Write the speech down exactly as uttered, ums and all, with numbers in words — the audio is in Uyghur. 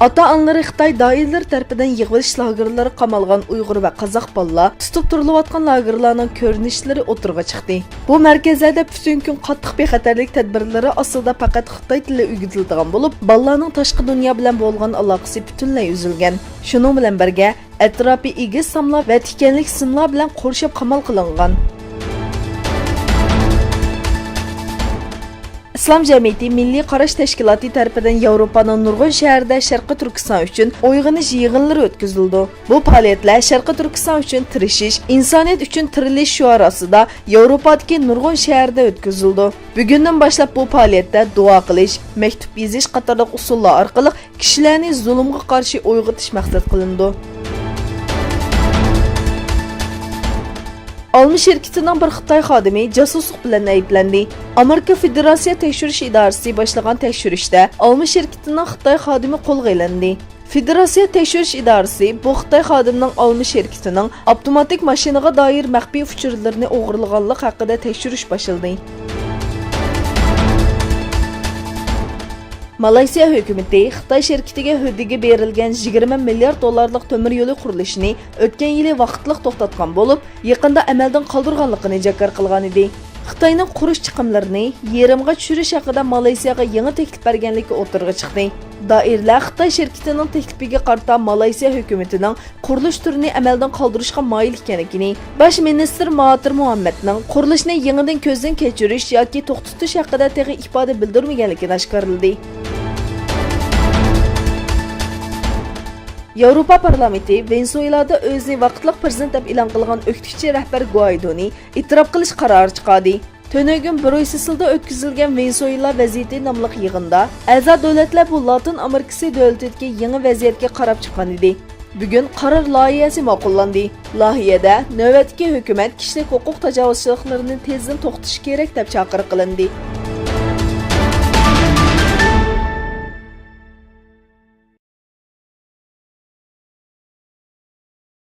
ئاتا-ئانىلىرى خىتاي دائىرىلىرى تەرىپىدىن يىغىۋېلىش لاگېرلىرىغا قامالغان ئۇيغۇر ۋە قازاق بالىلار تۇتۇپ تۇرۇلۇۋاتقان لاگېرلارنىڭ كۆرۈنۈشلىرى ئوتتۇرىغا چىقتى. بۇ مەركەزلەردە پۈتۈن كۈن قاتتىق بىخەتەرلىك تەدبىرلىرى ئاستىدا پەقەت خىتاي تىلى ئۆگىتىلىدىغان بولۇپ، بالىلارنىڭ تاشقى دۇنيا بىلەن بولغان ئالاقىسى پۈتۈنلەي ئۈزۈلگەن. شۇنىڭ بىلەن بىرگە، ئەتراپى ئېگىز ساملار ۋە تىكەنلىك سىملار بىلەن قورشاپ قامال قىلىنغان. ئىسلام جەمئىيىتى مىللىي قاراش تەشكىلاتى تەرىپىدىن ياۋروپانىڭ نۇرغۇن شەھىرىدە شەرقىي تۈركىستان ئۈچۈن ئويغىنىش يىغىنلىرى ئۆتكۈزۈلىدۇ. بۇ پائالىيەتلەر شەرقىي تۈركىستان ئۈچۈن تىرىشىش، ئىنسانىيەت ئۈچۈن تىرىلىش شوئارى ئاستىدا ياۋروپادىكى نۇرغۇن شەھەردە ئۆتكۈزۈلىدۇ. بۈگۈندىن باشلاپ بۇ پائالىيەتتە دۇئا قىلىش، مەكتۇپ يېزىش قاتارلىق ئۇسۇللار ئارقىلىق كىشىلەرنى زۇلۇمغا قارشى ئويغىتىش مەقسەت قىلىنىدۇ. ئالما شىركىتىنىڭ بىر خىتاي خادىمى جاسۇسلۇق بىلەن ئەيىبلەندى. ئامېرىكا فېدېراتسىيە تەكشۈرۈش ئىدارىسى باشلىغان تەكشۈرۈشتە ئالما شىركىتىنىڭ خىتاي خادىمى قولغا ئېلىندى. فېدېراتسىيە تەكشۈرۈش ئىدارىسى بۇ خىتاي خادىمىنىڭ ئالما شىركىتىنىڭ ئاپتوماتىك ماشىنىغا دائىر مەخپىي ئۇچۇرلىرىنى ئوغرىلىغانلىق ھەققىدە تەكشۈرۈش باشلىدى. مالايسىيا ھۆكۈمىتى خىتاي شىركىتىگە ھۆددىگە بېرىلگەن يىگىرمە مىليارد دوللارلىق تۆمۈر يولى قۇرۇلۇشىنى ئۆتكەن يىلى ۋاقىتلىق توختاتقان بولۇپ، يېقىندا ئەمەلدىن قالدۇرغانلىقىنى جاكار قىلغانىدى. خىتاينىڭ قۇرۇش چىقىملىرىنى يېرىمغا چۈشۈرۈش ھەققىدە مالايسىياغا يېڭى تەكلىپ بەرگەنلىكى ئوتتۇرىغا چىقتى. دائىرىلەر خىتاي شىركىتىنىڭ تەكلىپىگە قارىتا مالايسىيا ھۆكۈمىتىنىڭ قۇرۇلۇش تۈرىنى ئەمەلدىن قالدۇرۇشقا مايىل ئىكەنلىكىنى، باش مىنىستىر ماھاتىر مۇھەممەدنىڭ قۇرۇلۇشنى يېڭىدىن كۆزدىن كەچۈرۈش ياكى توختىتىش ھەققىدە تېخى ئىپادە بىلدۈرمىگەنلىكىنى ئاشكارىلىدى. ياۋروپا پارلامېنتى ۋېنېزۇېلادا ئۆزىنى ۋاقىتلىق پىرېزىدېنت دەپ ئېلان قىلغان ئۆكتىچى رەھبەر گۇئايدونى ئېتىراپ قىلىش قارارى چىقاردى. تۈنۈگۈن بريۇسسېلدا ئۆتكۈزۈلگەن ۋېنېزۇېلا ۋەزىيىتى ناملىق يىغىندا ئەزا دۆلەتلەر بۇ لاتىن ئامېرىكىسى دۆلىتىدىكى يېڭى ۋەزىيەتكە قاراپ چىققان ئىدى. بۈگۈن قارار لايىھەسى ماقۇللاندى. لايىھەدە نۆۋەتتىكى ھۆكۈمەت كىشىلىك ھوقۇق تاجاۋۇزچىلىقلىرىنى تېزدىن توختىتىشى كېرەك دەپ چاقىرىق قىلىندى.